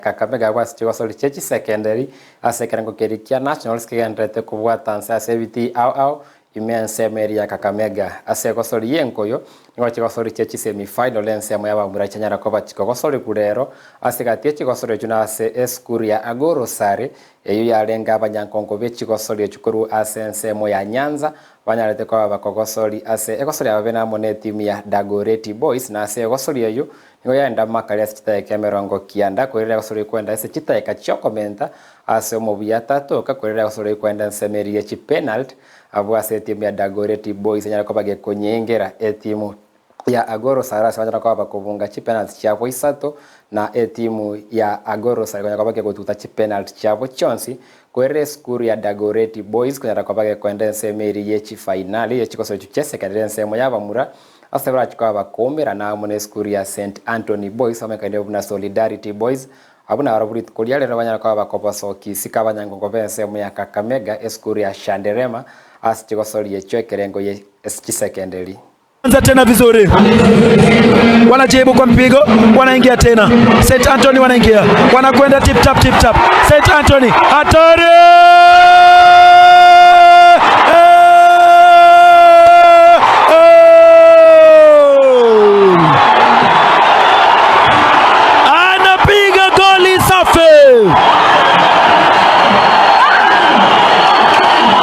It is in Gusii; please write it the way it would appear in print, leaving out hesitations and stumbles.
Kakamega agwo ase chigosori chie chisekenderi ase ekerengo keria kia Nationals kegendererete kobwata nse ase ebitii ao ao ime ensemo eria ya Kakamega. Ase egosori y'enkoyo nigo chigosori chie chisemi final ensemo y'abamura chianyara koba chikogosorigwa rero ase egati ye chigosori echio nase esukuru ya Agoro Sare eyio yarenge abanyankonko be chigosori echio korwa ase ensemo ya Nyanza banyarete koba bakogosori ase egosori ya babere amo netimu ya Dagoretti Boys na ase egosori eyio Nigo yaenda amakari ase chidakika 90, koirera egosori kwenda ase chidakika chi'okomenta ase omobuya tatoka, koirera egosori kwenda ensemo eria ye chipenalty abwo ase etimu ya Dagoretti Boys enyare koba gekonyengera etimu ya Agoro Sare ase banyare koba bakobunga chipenalty chiabo isato na etimu ya Agoro Sare konyara koba kegotuta chipenalty chiabo chionsi koirera esukuru ya Dagoretti Boys konyara koba gekoenda ensemo eria ye chifainali ye chigosori echio chi'esekendari ensemo y'abamura Ase barachie koba bakoumerana amo nesukuru ya St Anthony Boys bamanyekaine buna Solidarity Boys, abwo nabarabwo rituko ria rero banyare koba bakobasokia isiko abanyangongo b'ensemo ya Kakamega esukuru ya Shanderema ase chigosori echio ekerengo ye chisekenderi. Anza tena vizuri, wanajibu kwa mpigo, wanaingia tena. St Anthony wanaingia, wanakwenda tip tap tip tap. St Anthony hatari! Anapiga goli safi.